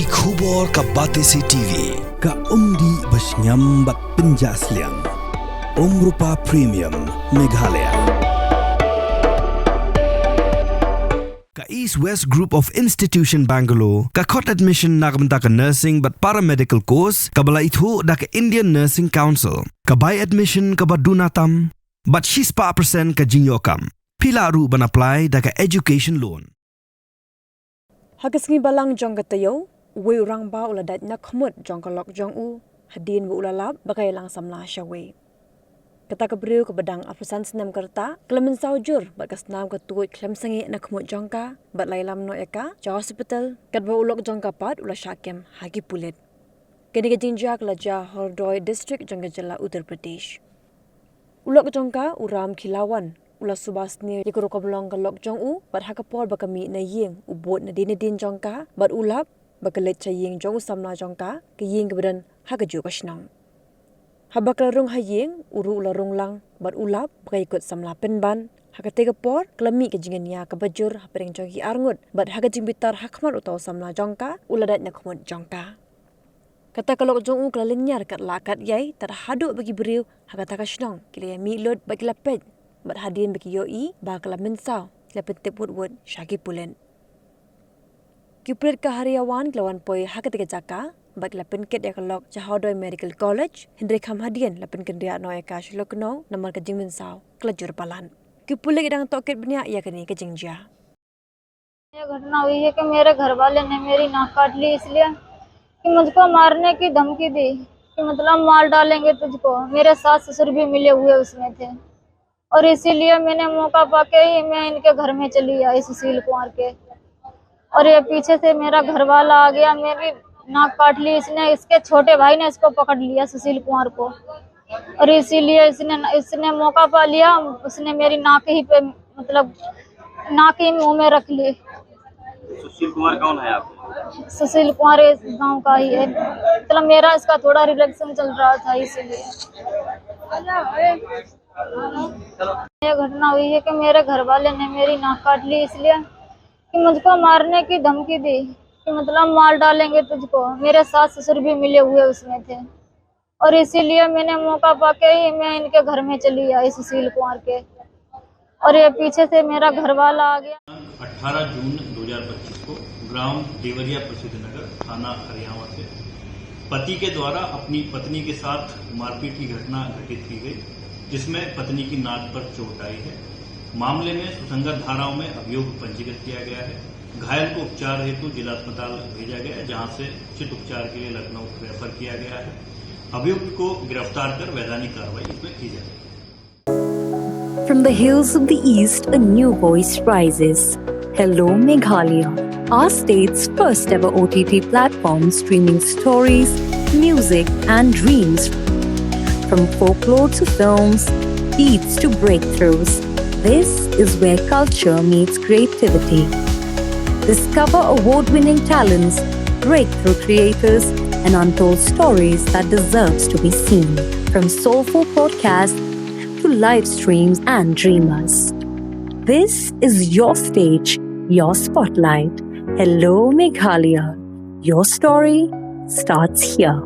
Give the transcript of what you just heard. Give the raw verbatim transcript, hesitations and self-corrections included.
Ki khubor ka Batesi T V, ka umdih ba shngiam bad pynjah sliang. Umrupa Premium, Meghalaya. Ka East West Group of Institution Bangalore ka khot admission na ka bynta ka nursing bad paramedical course kaba la ithuh da ka Indian Nursing Council. Ka bai admission kaba duna tam bad shispah percent ka jingïoh kam. Phi lah ruh ban apply da ka education loan. Ha ka sngi Balang jong ka taïew, uwei u rangbah u la dait na khmut jong ka lok jong u hadien ba u la lap ba ka ïalang samla sha uwei. Kata ka briew kaba dang arphew san snem ka rta ka la mynsaw jur bad ka snam ka tuid khlem sangeh na khmut jong ka bad la ïalam noh ïa ka sha hospital, katba u lok jong ka pat u la shah kem ha ki pulit. Kane ka jingjia ka la jia ha Hardoi District jong ka jylla Uttar Pradesh. U lok jong ka, u Ram Khilawan, u la suba sniew ïa ka rukom long ka lok jong u, bad ha ka por ba ka mih na ïing, u bud nadien nadien jong ka bad u lap ba ka leit sha ïing jong u samla jong ka, ka ïing kaba don ha kajuh ka shnong. Haba ka la rung ha ïing, u ruh u la rung lang bad u lap ba ka ïakut samla pynban. Ha katei ka por ka la mih ka jingïania kaba jur hapdeng jong ki arngut bad ha ka jingbitar ha khmat uta u samla jong ka, u la dait na khmut jong ka. Kata ka lok jong u ka la lynñiar kat lah kat ïai, tad haduh ba ki briew ha kata ka shnong ki la ïamih lut bad ki la peit, bad hadien ba ki ïohi ba ka la mynsaw, ki la pyntip wut wut sha ki pulit. Ki pulit ka Hariawan ki la wan poi ha katei ka jaka bad ki la pynkit ïa ka lok sha Hardoi Medical College, hynrei kham hadien la pynkynriah noh ïa ka sha Lucknow namar ka jingmynsaw ka la jur palat. Ki pulit ki dang tohkit bniah ïa kane ka jingjia. ये घटना हुई है कि मेरे घर वाले ने मेरी नाक काट ली, इसलिए कि मुझको मारने की धमकी दी कि मतलब मार डालेंगे तुझको। मेरे सास ससुर भी मिले हुए उसमें थे और इसीलिए मैंने मौका पाके ही मैं इनके घर में चली आई सुशील कुमार के। और ये पीछे से मेरा घर वाला आ गया, मेरी नाक काट ली इसने, इसके छोटे भाई ने इसको पकड़ लिया सुशील कुमार को। और इसीलिए इसने इसने मौका पा लिया, उसने मेरी नाक ही पे मतलब नाक ही मुंह में रख ली। सुशील कुमार कौन है आपको? सुशील कुमार इस गांव का ही है, मतलब मेरा इसका थोड़ा रिलेशन चल रहा था इसीलिए। ये घटना हुई है कि मेरे घर वाले ने मेरी नाक काट ली इसलिए कि मुझको मारने की धमकी दी कि मतलब मार डालेंगे तुझको। मेरे सास ससुर भी मिले हुए उसमें थे और इसीलिए मैंने मौका पाके ही मैं इनके घर में चली आई सुशील कुमार के। और ये पीछे से मेरा घर वाला आ गया। अठारह जून दो हज़ार पच्चीस को ग्राम देवरिया प्रसिद्ध नगर, थाना हरियाणा से पति के द्वारा अपनी पत्नी के साथ मारपीट की घटना घटित की गई, जिसमें पत्नी की नाक पर चोट आई है। मामले में सुसंगत धाराओं में अभियोग पंजीकृत किया गया है। घायल को उपचार हेतु जिला अस्पताल भेजा गया है, जहां से उचित उपचार के लिए लखनऊ रेफर किया गया है। अभियुक्त को गिरफ्तार कर वैधानिक कार्रवाई इसमें की जाएगी। From the hills of the East, a new voice rises. Hello, Meghalaya, our state's first ever O T T platform streaming stories, music, and dreams. From folklore to films, beats to breakthroughs, this is where culture meets creativity. Discover award winning talents, breakthrough creators, and untold stories that deserves to be seen. From soulful podcasts to live streams and dreamers. This is your stage, your spotlight. Hello, Meghalaya. Your story starts here.